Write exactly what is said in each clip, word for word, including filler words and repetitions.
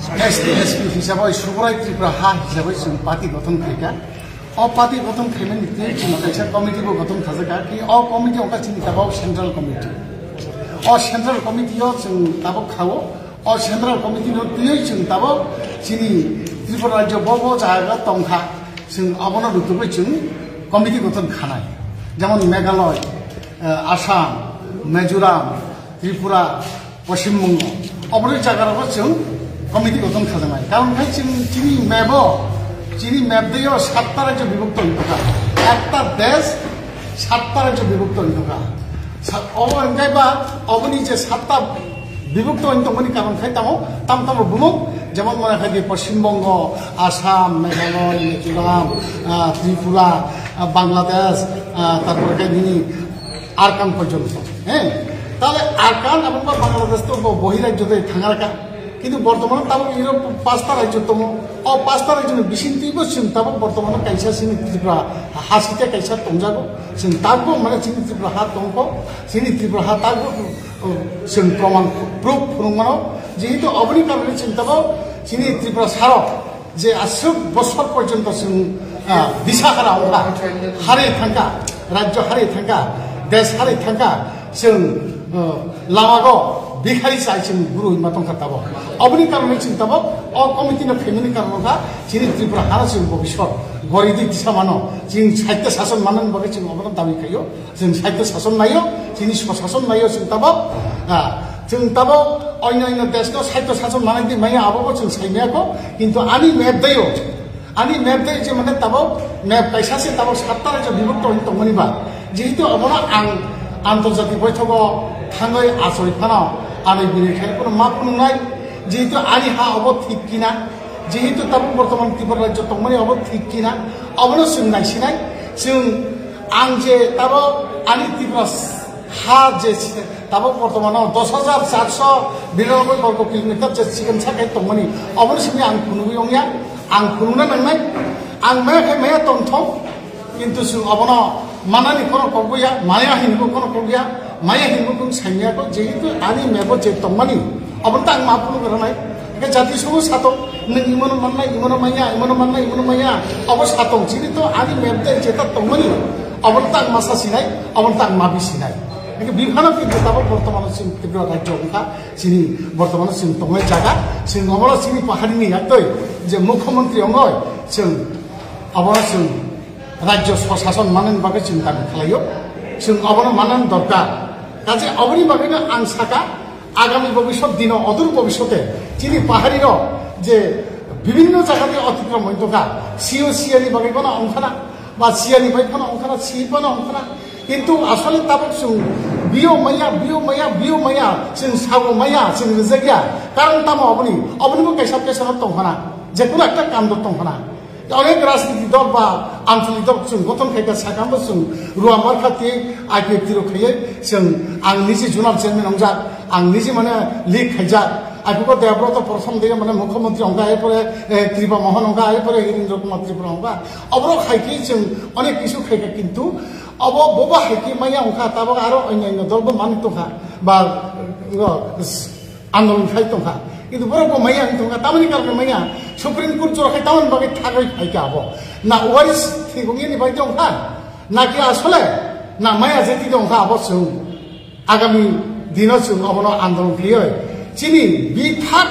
S T S P hisabai Subrai Tripura ha hisabai chwng party gothon khaikha. O party gothon khaimani twi chwng kaisa committee bo gothon khajakha. Ki o committee wngkha chini tabok central committee. O central committee o chwng tabok khao. O central committee no twiwi chwng tabok chini Tripura rajyo bo bo jaga tongkha. Chwng abono rutugwi chwng committee gothon khanai. Jemon Meghalaya, eh, Assam, Mizoram, Tripura, Poschim Bongo, oboni jaga rogo chwng committee gothon khajaknai. Karon khai chwng chini map o, chini map dei o satta rajyo bibhokto wngkha. Ekta desh satta rajyo bibhokto wngkha. Sa-, obo wngkha ba oboni je satta bibhokto wng tongmani karon khai tamo, tam tamo bumung, jemon mane khai di Poschim Bongo, Assam, Meghalaya, Mizoram, ah, Tripura, ah, Bangladesh, ah, tarpore khai nini Arkan porjonto. Heh, tale Arkan ebong ba Bangladesh to bo-, bohirajyo de thangarka. Kintu bortomano tabok iro pasta rajyo tongo. O pasta rajyoni bisingtwi bo chwng tabok bortomano kaisa chini Tripura hasite kaisa tongjago. Chwng tabok mane chini Tripura ha tongkho, chini Tripura ha tabok, o, chwng proman proof phunukmano. Jehetu oboni karone chwng tabok chini Tripura sarok je aswk bosor porjonto chwng, ah, disahara wngkha, harwi thangkha, rajyo harwi thangkha, desh harwi thangkha, chwng, ah, lamago bikhari chai chwng guru hima tongkha tabok. Oboni karone chwng tabok o committee no khaimani karon wngkha chini Tripura hano chwng bobiswt gori di disa mano, chwng sahitya sason manani bagwi chwng obono dabi khaio. Chwng sahitya sason naio, chini swasason naio chwng tabok. Ah, chwng tabok oino oino desh no sahitya sason manai di maya abo bo chwng sai maya kho. Kintu ani map dei o, ani map dei je mane tabok map kaisa se tabok satta rajyo bibhokto wng tongmani ba. Jehetu obono ang antorjatik boithogo thangwi achoi phano ani bini khe kono ma phunuknai. Jehetu ani ha obo thik kina, jehetu tabok bortoman Tripura rajyo tongmani obo thik kina, obono chwng naisinai. Chwng Ang je tabok ani Tripura ha je tabok bortomano dos hajar charso biranoboi borgo kilometer je chikon sakai tongmani, oboni simi ang phunugwi wngya, ang phunukna nangnai, ang maya khe maya tongthong, kintu chwng obono manani khorok kokboya, maya hinwi khorok kokya, maya hinwi kung saimaya kok, jehetu ani mebo je tongmani, obono ta ang ma phunuk rwnai. Hingke jati sugu sato, nung imono mannai, imono manya, imono mannai, imono manya. Obo sato, chini to ani map dei jeta tongmani. Obo tak masa sinai, obo tak mabi sinai. Hingke biphano kintu tabok bortomano chini Tripura rajyo wngkha, chini bortomano chini tongnai jaga, chini obono chini paharini yaktoi, je mukhyamantri ongoi, chwng obono chwng rajyo swasason manani bagwi chwng dabi khlaio, chwng obono manani dorkar. Kaje oboni bagwino ang saka, Agami bobiswt dino, odor bobiswte chini paharirok je bibhinno jaga de otikrom hoi tongkha, sio siani bagwi bono ongkhana, ba siani bai bono ongkhana, si bono ongkhana. Kintu asole tabok chwng bio maya, bio maya, bio maya, chwng sago maya, chwng rijak ya. Karon tamo oboni, oboni bo kaisa pesano tongkhana, je kuno ekta kando tongkhana. Onek rajniti dol ba anchalik dol chwng gothon khaikha, sakhambo chwng Ruambar kha tei I P F T rok khaiwi chwng, ang niji zonal chairman wngjak, ang niji mane lead khaijak. Aiphubo Debabrata prothom de mane mukhyamantri wngkha, aipore, eh, Kripa Mohan wngkha, aipore Hirendra Kumar Tripura wngkha. Oborok hai khe chwng onek kisu khaikha, kintu obo bobo hai khe maya wngkha, tabok aro onyo onyo dol bo manwi tongkha ba, o, andolon khai tongkha. Kintu borok bo maya wng tongkha, tamoni karone maya Supreme Court jora khai tamoni bagwi thagwi phaikha abo. Na waris thwibwngyani bai tongkha, na ki asole na maya jeti tongkha abo chwng. Agami dino chwng obono andolon khaiwi chini bithak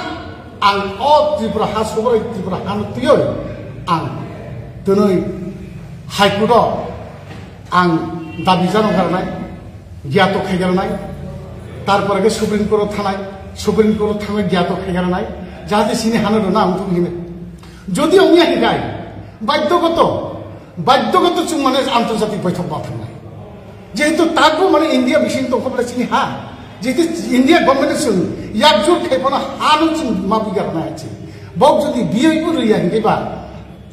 ang o Tripura ha, Subrai Tripura hano twiwi ang twnwi High Court o ang dabi jano garnai, giyato khaigarnai, tarpore khe Supreme Court o thanai, Supreme Court o thangwi giyato khaigarnai, jahate chini hano rwna ang thung hini. Jodi ongya hikai, badhyogoto, badhyogoto chwng mane antorjatik boithok ma thangnai. Jehetu tabuk mane India bising tongkha bole chini ha, jehetu India government chwng yakjut khai phano hano chwng ma bigarnai chi. Bok jodi biyoi bo rwya hinkhe ba,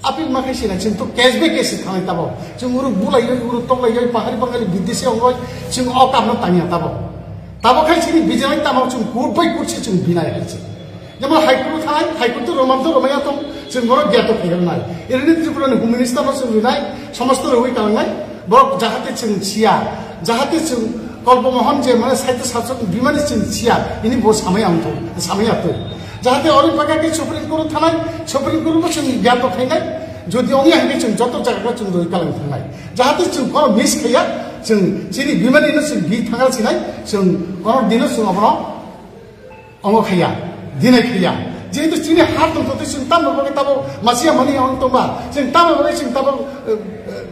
Apil ma khai sinai, chwng to case by case se thanglai tabok. Chwng uro bulaiwi, uro toklaiwi, pahari bangali bidesi ongoi, chwng o kamno tangya tabok. Tabok khai chini bijanai tamo chwng court by court se chwng binai hai se. Jemon High Court thanai, High Court to romam to romaya tong, chwng bono giyato khairoknai. Ereni Tripura ni Home Minister no chwng rinai, somosto rogwi kalangnai, borok jahate chwng siya, jahate chwng Kolpo Mohon je mane sahitya sasok bimani chwng siya, ini bo samaya wngthok, samaya twi. Jahate oro bagwi khe Supreme Court thanai, Supreme Court bo chwng gyan to khainai, jodi ongya hwnkhe chwng joto jaga chwng roi kalang thangnai. Jahate chwng kono miss khaiya, chwng chini bimani no chwng bi thangal sinai, chwng kono dino chwng abono ongo khaiya, dinai khaiya. Jehetu chini har tong tong chwng tamo bagwi tabo masiya mani ong tongba, chwng tamo bagwi chwng tabo, eh, eh,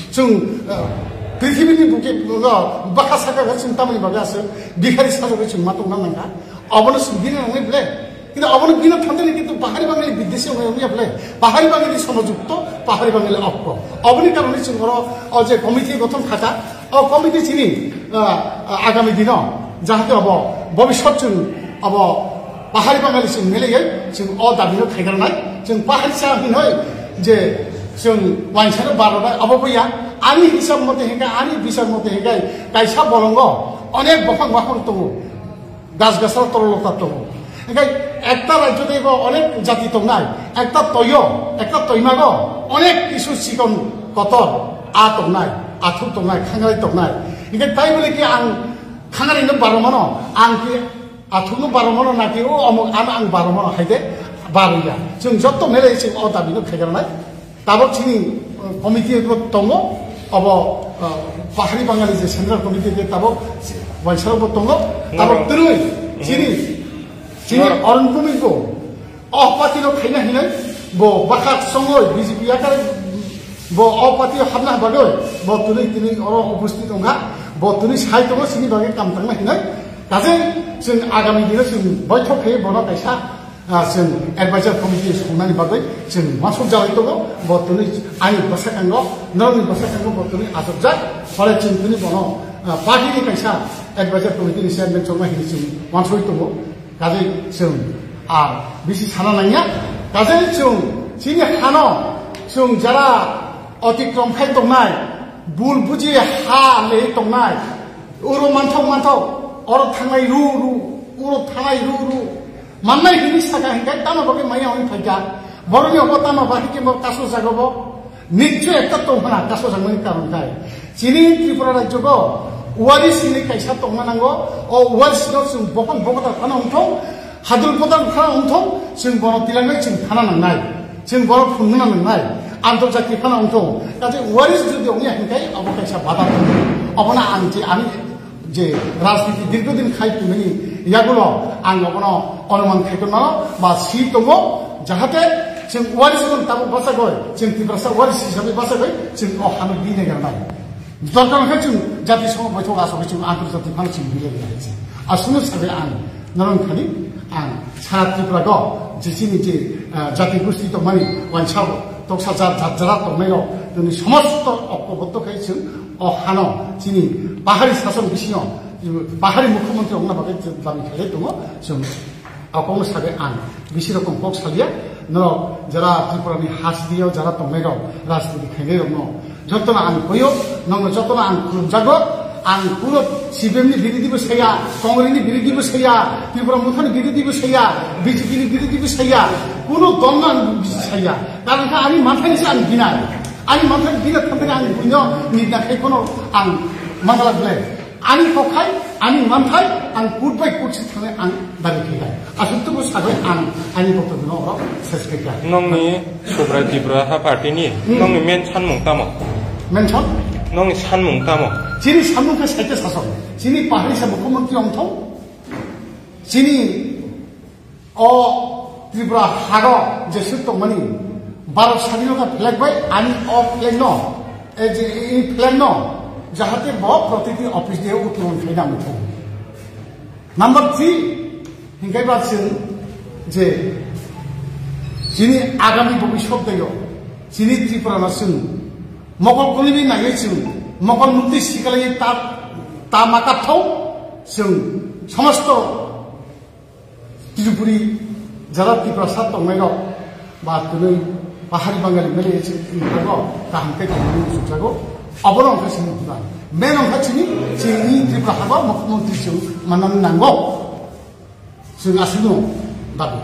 Chwng, eh, prithibini buki, no, bwkha saka khe chwng tamoni bagwi aswk bikhari sajagwi chwng ma tongna nangkha. Obono chwng bini nangni ble. Kintu obono bini thamtani kintu pahari Bangali bidesi wngya ble. Pahari Bangali somajukto, pahari Bangali okko. Oboni karone chwng oro o je committee gothon khaka, o committee chini, ah, agami dino jahate obo bobisot chwng obo Pahari Bangali chwng miligwi chwng o dabino khaigarnai. Chwng pahari sa hinoi je chwng wansano barbai obo bo ya. Ani hisab mote hingka, ani bisar mote hingka kaisa bolongo onek bophang bophang tongo, gas gasal tololokta tongo. Hingke ekta rajyo tei bo onek jati tongnai, ekta toyo, ekta toimago onek kisu chikon kotor a tongnai, athuk tongnai, khanglai tongnai. Hingke tai bole ki ang khanglai no baromano, ang ki Athukno baromano naki o omo ano ang baromano haide barwiya. Chwng jotto mele chwng o dabino khaigarnai. Tabok chini, uh, committee bo tongo, obo, uh, Pahari Bangali je central committee je tabok waisarok bo tongo, tabok Noro. Twrwi chini, chini Noro. Arun Bhumik bo o party no khaina hinai, bo bwkha songoi B J P yakar bo o party o hapna bagwi bo twnwi twnwi oro upusthit wngkha, bo twnwi sai tongo chini bagwi kam tangna hinai. Kaje chwng agami dino chwng boithok khe bono kaisa, ah, chwng advisor committee songnani bagwi chwng masuk jalai tongo, bo twnwi ani bwskango, norokni bwskango bo twnwi achukjak, phole chwng twnwi bono, ah, party ni kaisa advisor committee ni chairman chongma hinwi chwng wansugwi tongo. Kaje chwng ar bisi sana nangya, kaje chwng chini hano chwng jara otikrom khai tongnai, bul buji ha le tongnai, uro manthok manthok, oro thangnai ru ru, uro thangnai ru ru, mannai hini saka hingkai tamo bagwi maya hini phaikha, boroni obo tamo ba hike bo kaso jago bo, nichoi ekta tong hana kaso jangmani karon khai. Chini Tripura rajyo go waris hini kaisa tongma nango, o waris no chwng bokhon bokhon phano wngthong, Hadul podal phano wngthong, chwng bono tilangwi chwng phana nangnai, chwng bono phununa nangnai, antorjati phano wngthong. Kaje waris jodi wngya hinkai abo kaisa bada tongo. Obono ang je ani je rajniti dirghodin khai tongnani yagulo ang obono onuman khai tongo ba si tongo, jahate chwng waris gon tabuk bachagoi, chwng Tiprasa waris hisabe bachagoi, chwng o hano bini garnai. Dorkar khe chwng jati songho boithok asogwi chwng antorjati phano chwng bilai bilai se. Aswkno sabai ang norok thani ang sara Tripura go je chini je, ah, jati gosti tongmani wansao toksa jat jat jara tongnairok tini somosto oktoboto khai chwng o hano chini pahari sason bisingo pahari mukhyamantri ongna bagwi dabi khlai tongo chwng. Akong sabe ang bisi rokom kok salia, norok jara Tripura ni hasdio jara tongnai rok, rajniti khainai rok no jotono ang koyo, nongno jotono ang khulumjago, ang kuno C P M ni birodhi bo saya, Congress ni birodhi bo saya, Tripura Motha ni birodhi bo saya, B J P ni birodhi bo saya, kuno dol no ang bisi saya, karon kha ani manthai ni se ang binai, ani manthai ni binai thanthai ang buino nirna khai kono ang mangala belai. Ani kokhai, ani manthai, ang kut bai kut si thangnai ang dabi khaikha. Aswk tubu sagwi ang ani boktobyo no oro ses khaikha. Nongni Subrai Tripura ha party ni, hmm, nongni main sanmung tamo? Mention? Nongni sanmung tamo? Chini sanmung khe saite sasok. Chini pahari sa mukhyamantri ongthong. Chini O Tripura hago jeswk tongmani Bharat Sadhinota flag bai ani o flag no, e je, e flag no, jahate bo protiti office de uttoron khaina muthung. Number three, hingkai ba chwng je chini agami bobisot dayo, chini Tripura no chwng mokol kunibi naiwi chwng mokol mukti sikalai ta, ta makathau chwng somosto Tripuri jara Tiprasa tongnairok ba twnwi pahari Bangali mele se tongnairok kaham khe tongmani muchungjago. Abono wngkha chini diba. Men wngkha chini, chini Tripura hago mukhyamantri chwng manna nango. Chwng aswkno dabi.